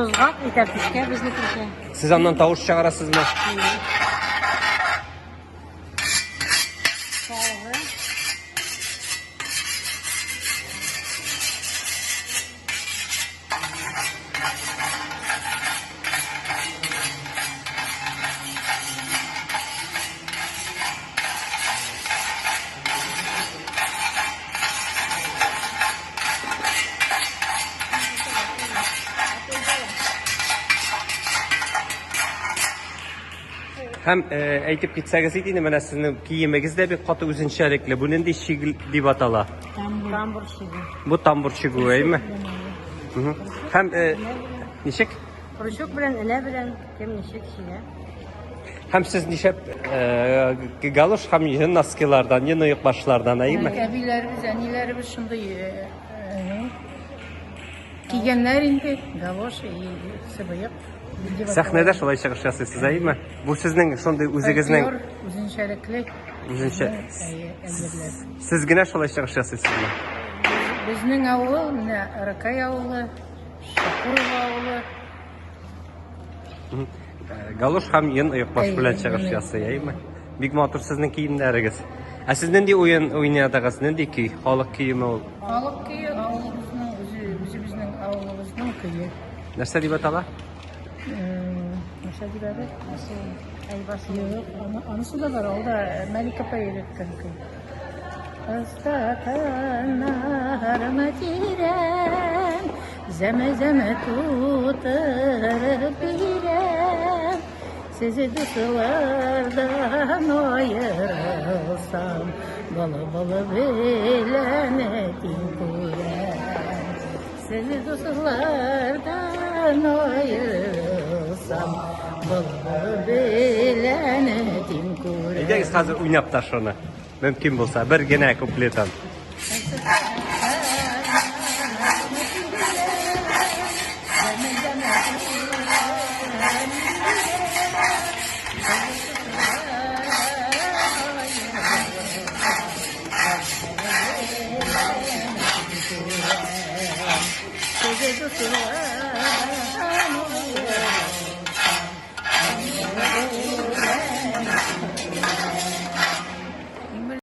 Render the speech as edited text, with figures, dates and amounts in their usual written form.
Сузгак, итәртүшкә безнекенчә. Сез аннан тавыш чыгарасызмы? Чалгы. Һәм э, әйтеп китсәгез иде инде, менә сезнең киемегез дә бик каты үзенчәлекле. Бу нинди чиг дип атала? Тамбур чиге. Бу тамбур чигү, әйме? Мгм. Һәм э, ничек? Крючок белән, энә белән кем ничек чигә. Һәм сез нишләп э, галош һәм йон носкилардан, йон оекбашлардан, әйеме? Әбиләребез, әниләребез шундый э, э, кигәннәр инде, галош и сыбыек. Сәхнәдә шулай чыгыш ясыйсыз, әйеме? Бу сезнең шундый үзегезнең Фольклор үзенчәлекле үзенчә. әйе, әйберләр. Сез генә шулай чыгыш ясыйсызмы? Безнең авыл, менә Аракай авылы, Шакурова авылы. Галош һәм йон оекбаш белән чыгыш ясый, әйеме? Бик матур сезнең киемнәрегез. Ә сез нинди уен уйнадыгыз? Нинди көй? Халык көеме ул? Халык көе авылыбызның үзе, үзебезнең авылыбызның көе. Нәрсә дип атала? Нәрсә дип әле? Юк, анысы да бар, ул да Мәликә апа өйрәткән көй. Астаканнарымы тирән, Зәмә-зәмә тутырып бирәм. Sizi дуслардан аерылсам, Бала-бала белән тиң күрәм. Sizi дуслардан аерылсам, Бала-бала белән тиң күрәм. Әйдәгез хәзер уйнап та шуны. Мөмкин булса, бер генә куплетын.